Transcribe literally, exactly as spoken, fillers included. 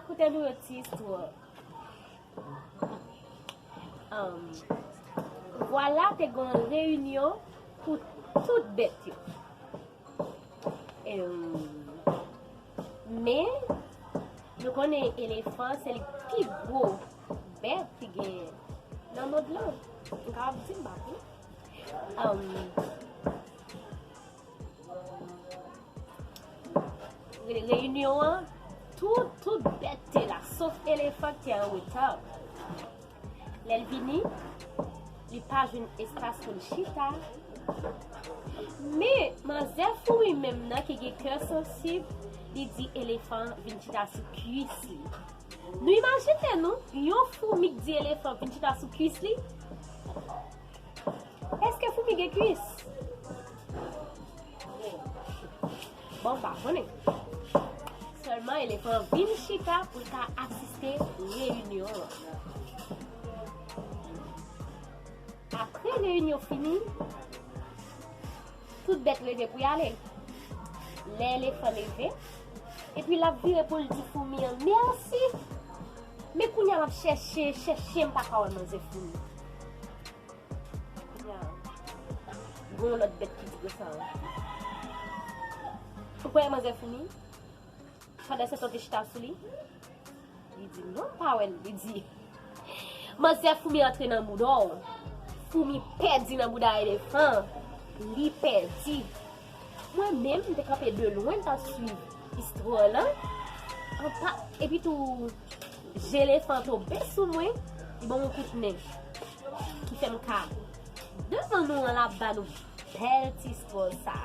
Koute nou yon ti istwa. Um, Vwala te gen yon reyinyon pou tout bèt yo. Em, men, nou konnen elefan se li pi gwo bèt ki genyen nan mond lan. M kapab di m pa pi. Em, re- reyinyon an, tout, tout bèt te la, sof elefan ki te an reta. Lè l vini, li pa jwenn espas pou l chita. Men, manzè foumi menm nan ki gen kè sansib, li di elefan vin chita sou kwis li. Nou imajine nou, yon foumi k di elefan vin chita sou kwis li? Èske foumi gen kwis? Bon, m pa konnen. Sèlman, elefan vin chita pou l ka asiste reyinyon an. Apre reyinyon fini, tout bèt leve pou y ale. Lè elefan leve, epi l ap vire pou l di foumi an mèsi. Men kounye a m ap chèche, chèche, m pa ka wè manzè foumi. Kounye a, gen yon lòt bèt ki di konsa. Ou kwè manzè foumi? Pandan se tan te chita sou li, li di, "Non, m pa wè l." Li di, "Manzè foumi antre nan bouda w." Foumi pèdi nan bouda elefan. Li pèdi. Mwen menm, m te kanpe de lwen, m t ap swiv istwa lan. Anpa, epi tou, je elefan tonbe sou mwen, li ban m yon kout nen ki fè m ka devan nou an, l ap ba nou bèl ti istwa sa.